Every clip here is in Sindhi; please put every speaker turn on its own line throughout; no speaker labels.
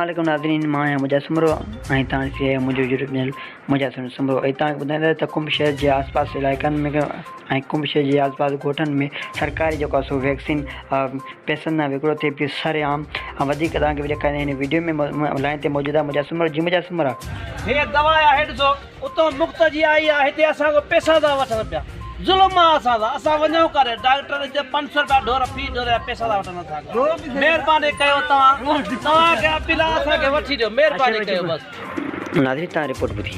السلام عليڪم ناظرين مان آهيان مجاهد سومرو ۽ توهان ڏسي رهيا آهيو منهنجو يوٽيوب چينل مجاهد سومرو ۽ توهان کي ٻڌائيندا ته ڪنب شهر جي آس پاس علائقن ۾ ۽ ڪنب شهر جي آس پاس ڳوٺن ۾ سرڪاري جيڪو آهي سو ويڪسين پئسن نا وڪرو ٿئي پيو سر عام وڌيڪ توهان کي ڏيکاريان هن ويڊيو ۾ لائين تي موجود آهي مجاهد سومرو جي مجاهد سومرا.
هي دوا آهي ڏسو اتان مفت جي آئي آ هتي اسان کان پيسا ٿا وٺن پيا ظلم آ اسان سان اسان وڃون ڪاڏي ڊاڪٽر هتي 500 رپيا ڍور في ڍور جا پيسا ٿا وٺن اسان کان مهرباني ڪيو توهان توهان کي اپيل آ اسان کي وٺي ڏيو مهرباني ڪيو بس.
ناظرين توهان رپورٽ ٻڌي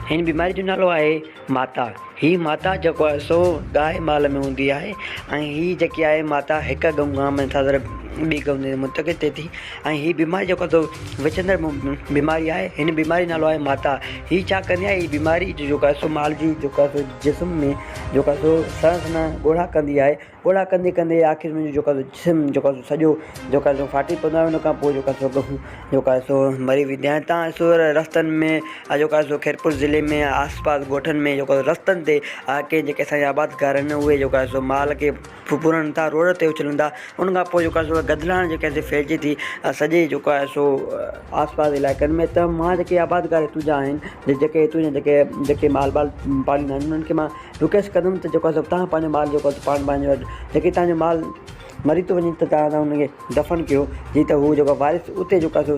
هن بيماري جو نالو آهي ماتا هي ماتا جيڪو آهي سو گاهه مال ۾ هوندي آهي ۽ هي جيڪي آهي ماتا هڪ ڳئون کان ٻي ڳئون تي منتقل ٿئي ٿي ۽ هي بيماري جيڪو آهي سو وچندڙ بيماري آهي هن بيماري جو نالو آهي ماتا هي ڇا ڪندي آهي هي بيماري جيڪو آهي سو مال جي جيڪو آهي سو جسم ۾ جيڪو آهي سو سنها سنها ڳوڙها ڪندي آهي ڳوڙها ڪندي ڪندي آخر ۾ جيڪو آهي سو جسم جيڪو آهي سو سڄو جيڪو آهي سو ڦاٽي پوندو آهي ان کان پوءِ جيڪو آهي سو ڳئون جيڪو آهي سو مري ويندي آهي تان ڏسو رستن ۾ جيڪو آهي سو خيرپور ضلعي ۾ آس پاس ڳوٺن ۾ جيڪو رستن تي ڪي جيڪي اسان جا آبادگار آهن اهي جيڪو آهي سو مال کي ڦرن ٿا روڊ تي اڇلن ٿا ان کان پوء جيڪو آهي سو گدلاڻ جيڪا آهي ڦهلجي ٿي سڄي جيڪو آهي سو آس پاس علائقن ۾ ته مان جيڪي آبادگار هتون جا آهن جيڪي هتون جا جيڪي جيڪي مال وال پاليندا آهن انهن کي مان رڪويسٽ ڪندم ته جيڪو آهي سو توهان پنهنجو مال جيڪو آهي پاڻ پنهنجو جيڪي توهان جو مال مري ٿو وڃي ته توهان ان کي دفن ڪيو جي ته هو جيڪو وائرس اتي جيڪو آهي سو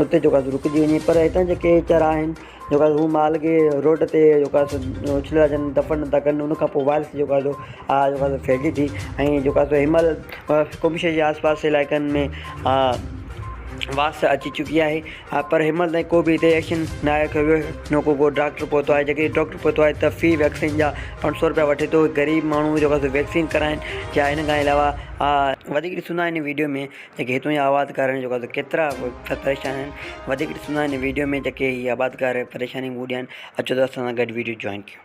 اتي جيڪو آهي سو رڪجي وڃي پر هتان جيڪي چرا آهن جيڪو آهي هو مال کي روڊ تي جيڪو آهي سو اڇلي ٿا ڇڏن دفن نٿا ڪن ان کان پوء وائرس جيڪو آهي سو جيڪو آهي سو ڦهلجي ٿي ۽ جيڪو آهي سو هن مهل ڪمشي جي آس پاس علائقن ۾ واس اچي چڪي آهي پر هن مهل تائين ڪو به هتي ايڪشن نه آهي کنيو ويو نه ڪو ڪو ڊاڪٽر پهتو آهي جيڪڏهن ڊاڪٽر پهتو آهي ته في ويڪسين جا 500 روپيا وٺي ٿو غريب ماڻهو جيڪو آهي سو ويڪسين ڪرائين يا ان کان علاوه وڌيڪ ڏسندا هن ويڊيو ۾ جيڪي هتون جا آبادگار آهن جيڪو ڪيترا پريشان آهن وڌيڪ ڏسندا هن ويڊيو ۾ جيڪي هي آبادگار پريشاني منهن ڏين اچو ته اسان سان گڏ ويڊيو جوائن ڪيو.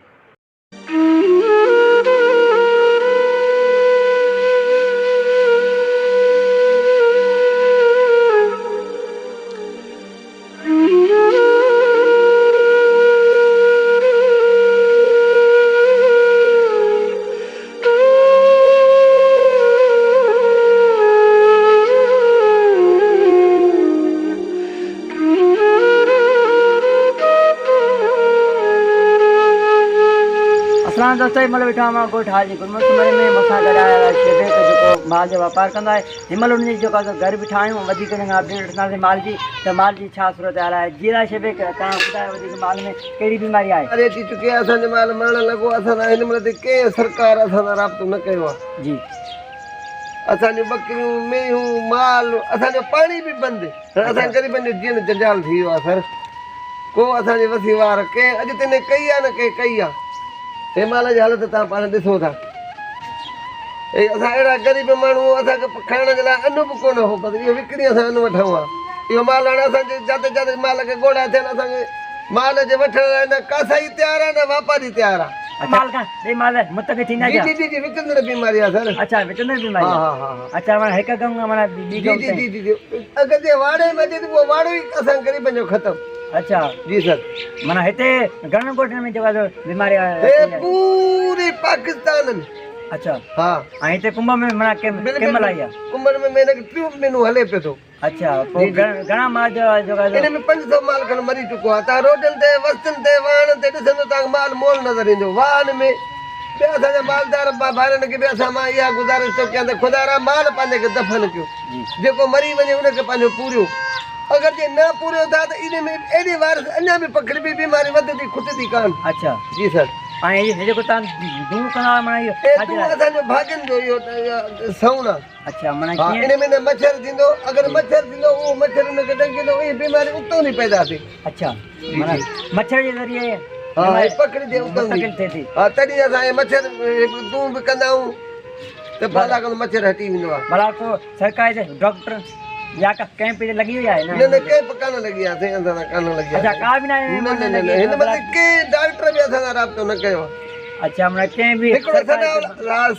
اسلام دوستو هن مهل ويٺو آهيان مان ڳوٺ حاجي گل محمد سومري ۾ مون سان گڏ آيل آهي شيبيڪ جيڪو مال جو واپار ڪندو آهي هن مهل ان جي جيڪو آهي گهر بيٺا آهيون وڌيڪ ان کان اپڊيٽ وٺنداسين مال جي ته مال جي ڇا صورتحال آهي جي ادا شيبيڪ توهان ٻڌايو وڌيڪ مال ۾ ڪهڙي بيماري آهي.
بيماري اچي چڪي آهي اسان جو مال مرڻ لڳو اسان سان هن مهل تائين ڪنهن سرڪار اسان سان رابطو نه ڪيو آهي.
جي.
اسان جون ٻڪريون، مينهون، مال، اسان جو پاڻي به بند. هاڻ اسان غريبن جو جيئڻ جنجال ٿي ويو آهي سر. ڪو اسان جي وسي وار ڪنهن اڄ تائين نه ڪئي آهي نه ڪنهن ڪئي آهي. هي مال جي حالت توهان پاڻ ڏسو ٿا. هي اسان اهڙا غريب ماڻهو اسان کي کائڻ جي لاء ان به ڪونه هو بس اهو وڪڻي اسان ان وٺون ها. اهو مال هاڻي اسان جي جاتي جاتي مال کي ڳوڙها ٿين اسان کي مال جي وٺڻ لاء نه ڪاسائي تيار آهي نه واپاري تيار آهي.
مال کان ٻئي مال متفق ٿيندا
ڇا؟ جي جي جي وچندڙ بيماري آهي سر.
اڇا وچندڙ بيماري
ها ها ها ها.
اڇا معنيٰ هڪ گئون کان معنيٰ ٻي گئون
تائين. جي جي جي جي اگر جي واڙي ۾ اچي ته اهو واڙو ئي اسان غريبن جو ختم.
اڇا.
جي سر.
معنيٰ هتي گهڻن ڳوٺن ۾ جيڪو آهي سو بيماري آهي.
هي پوري پاڪستان ۾.
اڇا.
ها.
۽ هتي ڪنب ۾ معنيٰ ڪنهن مهل آئي آهي؟
ڪنب ۾ مهيني کي ٽيون مهينو هلي پيو ٿو.
اڇا پوء گهڻا مال جو
ان ۾ 500 مال کن مري چڪو آهي. توهان روڊن تي، وستين تي، واهڻن تي ڏسندو توهان کي مال مئل نظر ايندو. واهن ۾ به اسان جا مالدار ڀائرن کي به اسان مان اها گذارش ٿو ڪيان ته خدارا مال پنهنجي کي دفن ڪيو. جيڪو مري وڃي ان کي پنهنجو پوريو. اگر جي نه پوريو ٿا ته ان ۾ اهڙي وائرس اڃا به پکڙبي بيماري وڌندي کٽندي ڪانه.
اڇا.
جي سر.
۽ هي جيڪو توهان دونهون ڪندا آهيو معنيٰ اهو
هي دونهون اسان جو ڀاڳين جو اهو سئوڻ آهي.
اڇا معنيٰ
ها
ڪيئن؟
ان ۾ نه مڇر ٿيندو اگر مڇر ٿيندو اهو مڇر ان کي ڏنگيندو اهي بيماري اتو ني پيدا ٿي.
اڇا معنيٰ مڇر جي ذريعي
ها هي پکڙجي اتو ني
منتقل ٿئي ٿي.
ها تڏهن اسان هي مڇر تون به ڪندا آهيون ته ڀلا ڪندو مڇر هٽي ويندو آهي.
ڀلا ڪو سرڪاري ڊاڪٽر يا ڪا ڪئمپ هتي لڳي وئي آهي
نه نه ڪئمپ ڪانه لڳي آهي سائين اسان سان ڪانه لڳي آهي.
اڇا ڪا به نه
نه نه نه هن مهل ڪنهن ڊاڪٽر به اسان سان رابطو نه ڪيو آهي.
اڇا معنيٰ ڪنهن به
هڪڙو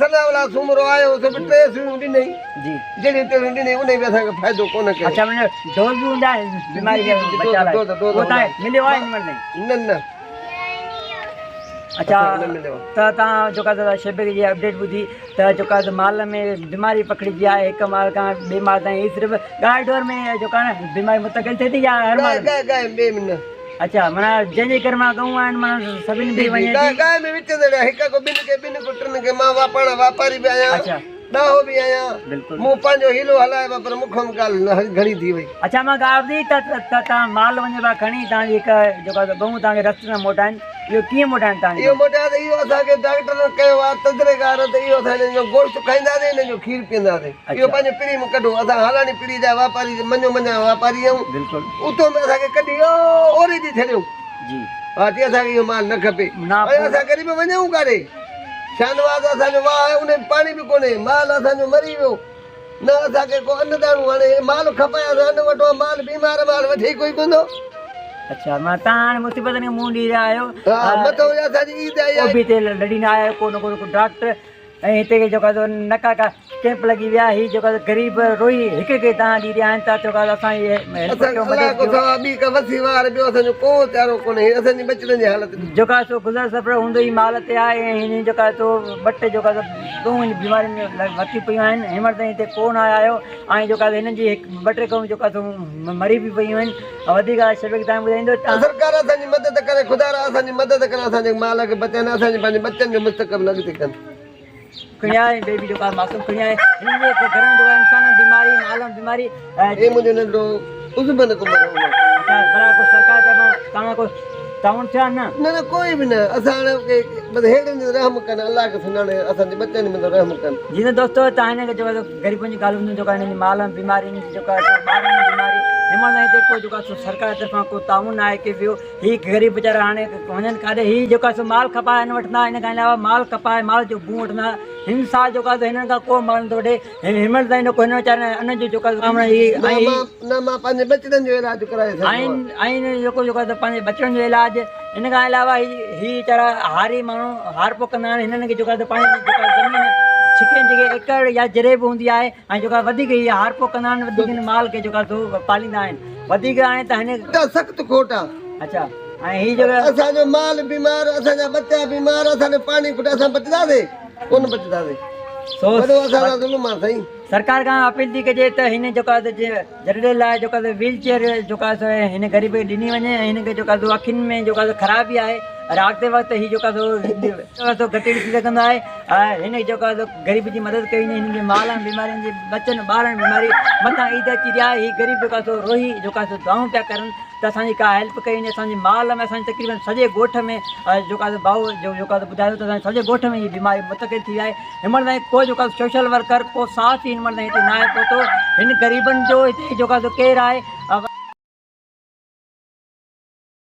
ثناء الله سومرو آيو سو به ٽي سيون ڏنئي
جي
جهڙيون تهڙيون ڏنئي انهي به اسان کي فائدو ڪونه ڪيو.
اڇا معنيٰ ڊوز به هوندا آهن بيماري کي بچاء لاء اهو تان مليو آهي هن مهل تائين؟
نه نه.
اڇا
اسان کي نه مليو آهي.
ته توهان جيڪا دادا شيبڪ جي اپڊيٽ ٻڌي ته جيڪا مال ۾ بيماري پکڙجي آهي هڪ مال کان ٻئي مال تائين هي صرف ڳائي ڍور ۾ جيڪا آهي بيماري منتقل ٿئي ٿي يا هر مال ۾؟
ڳائي ڳائي ٻئي ۾ نه.
اڇا معنيٰ جنهن جي گهر مان ڳئون آهن معنيٰ سڀني ۾ وڃي ٿي.
ڳائي ڳائي ۾ وچندڙ آهي هڪ کان ٻن کي ٻن کان ٽن کي مان پاڻ واپاري به آهيان ڏاهو به آهيان مون پنهنجو حيلو هلايو آهي پر مون کان به ڳالهه گهڻي ٿي وئي.
اڇا مان ڳالهه ٻڌي ته توهان مال وڃو پيا کڻي توهان جي هڪ جيڪو آهي ڳئون توهان کي رستي تان موٽائين اهو ڪيئن موٽائين توهان
اهو موٽايو ته اهو اسان کي ڊاڪٽرن ڪيو آهي تجريڪار ته اهو اسان هن جو گوشت کائينداسين هن جو کير پيئنداسين اهو پنهنجو پڙي ۾ ڪڍو اسان هالاڻي پڙي جا واپاري مڃو مڃان واپاري آهيون
بلڪل
اتو ۾ اسان کي ڪڍي اوري ڏي ڇڏيو
جي
ها چي اسان کي اهو مال نه کپي ۽ اسان غريب وڃون ڪاڏي شاهنواز اسان جو واهه آهي ان ۾ پاڻي به ڪونهي مال اسان جو مري ويو نه اسان کي ڪو ان داڻو هاڻي هي مال کپائي اسان ان وٽو مال بيمار مال وٺي ئي ڪوئي ڪونه ٿو.
اڇا معنيٰ توهان هاڻي مصيبتن کي منهن ڏئي رهيا آهيو.
ها مٿو وري اسان جي عيد آئي آهي.
اوبي تي لڙي نه آيا آهيو ڪو نه ڪو ڊاڪٽر ۽ هتي جيڪو آهي سو نڪا ڪا ڪيمپ لڳي ويا هي جيڪو آهي غريب روئي هڪ هڪ دانهن ڏئي رهيا آهن ته جيڪو آهي اسان جي هيلپ
اسان
ڪيو
کي الله
مدد
کان
ڪيو.
سوا ٻي ڪا وسي وار ٻيو اسان جو ڪو چارو ڪونهي هي اسان جي ٻچڙن جي حالت ڏس.
جيڪو آهي سو گذر سفر هوندو ئي مال تي آهي ۽ هن جيڪو آهي سو ٻه ٽي جيڪو آهي سو ڳئون هن بيمارين ۾ ورتيون پيون آهن هن مهل تائين هتي ڪو نه آيو آهي ۽ جيڪو آهي هنن جي هڪ ٻه ٽي ڳئون جيڪو آهي سو مري به پيون آهن وڌيڪ شفيق تائين ٻڌائيندو ته
سرڪار اسان جي مدد ڪري خدارا اسان جي مدد ڪن اسان جي مال کي بچائن اسان جي پنهنجي ٻچن جو مستقبل اڳتي ڪن.
کڻي آئي بيبي جيڪو آهي معصوم کڻي آئي هنن جي گهر ۾ جيڪو انسان بيماري مال بيماري.
هي منهنجو ننڍڙو عزبن ڪمر هو.
اڇا ڀلا ڪو سرڪار طرفان توهان ڪو تعاون ٿيو آهي نه؟
نه نه ڪوئي به نه اسان هاڻي بس ههڙن تي رحم ڪن الله کي سڃاڻي اسان جي ٻچن مٿان رحم ڪن.
جي ته دوستو توهان هن کي جيڪو غريبن جون ڳالهيون ٻڌيون جيڪو هنن جي مال ۾ بيماري هن جي جيڪو ٻارن ۾ بيماري هن مهل تائين هتي ڪو جيڪو آهي سو سرڪار طرفان ڪو تعاون نه آهي ڪي ٻيو هي غريب ويچارا هاڻي وڃن ڪاڏي هي جيڪو آهي سو مال کپائي ان وٺندا ان کان علاوه مال کپائي مال جو ڀون وٺندا هن سال جيڪو آهي سو هنن کان ڪو مال نٿو وٺي هن مهل تائين جيڪو هن ويچارن ان جو جيڪو آهي
نه مان نه مان پنهنجي ٻچڙن جو علاج ڪرائي سگهندو آهيان.
۽ جيڪو جيڪو آهي سو پنهنجي ٻچڙن جو علاج ان کان علاوه هي هي ويچارا هاري ماڻهو هارپو ڪندا آهن هنن کي جيڪو آهي سو پنهنجي جيڪا زمين ڇڪين جيڪي ايڪڙ يا جريب هوندي آهي ۽ جيڪا وڌيڪ هي هارپو ڪندا آهن وڌيڪ هن مال کي جيڪو آهي سو پاليندا آهن وڌيڪ هاڻي ته هن
ته سخت کوٽ آ.
اڇا ۽ هي جيڪا
اسان جو مال بيمار اسان جا ٻچا بيمار اسان جو پاڻي کوٽ اسان بچنداسي ڪونه بچنداسي
سو
وڏو اسان سان ظلم آ سائين.
سرڪار کان اپيل ٿي ڪجي ته هن جيڪو آهي جڏڙي لاء جيڪو آهي ويل چيئر جيڪو آهي سو هن غريب کي ڏني وڃي ۽ هن کي جيڪو آهي سو اکين ۾ جيڪو آهي سو خرابي آهي رات جي وقت هي جيڪو آهي سو گهٽيڙي ٿي سگهندو آهي ۽ هن جيڪو آهي سو غريب جي مدد ڪئي وڃي هن جي مال ۽ بيمارين جي ٻچن ٻارن بيماري مٿان عيد اچي رهي آهي هي غريب جيڪو آهي سو روئي جيڪو آهي سو دعائون پيا ڪرن ته اسان جي ڪا هيلپ ڪئي وڃي اسان جي مال ۾ اسان جي تقريبن سڄي ڳوٺ ۾ جيڪو آهي سو ڀائو جيڪو آهي سو ٻڌايو ته اسان جي سڄي ڳوٺ ۾ هي بيماري منتقل ٿي آهي هن مهل تائين ڪو جيڪو آهي سوشل ورڪر ڪو صحافي هن مهل تائين هتي ناهي پهتو هن غريبن جو هتي جيڪو آهي سو ڪير آهي.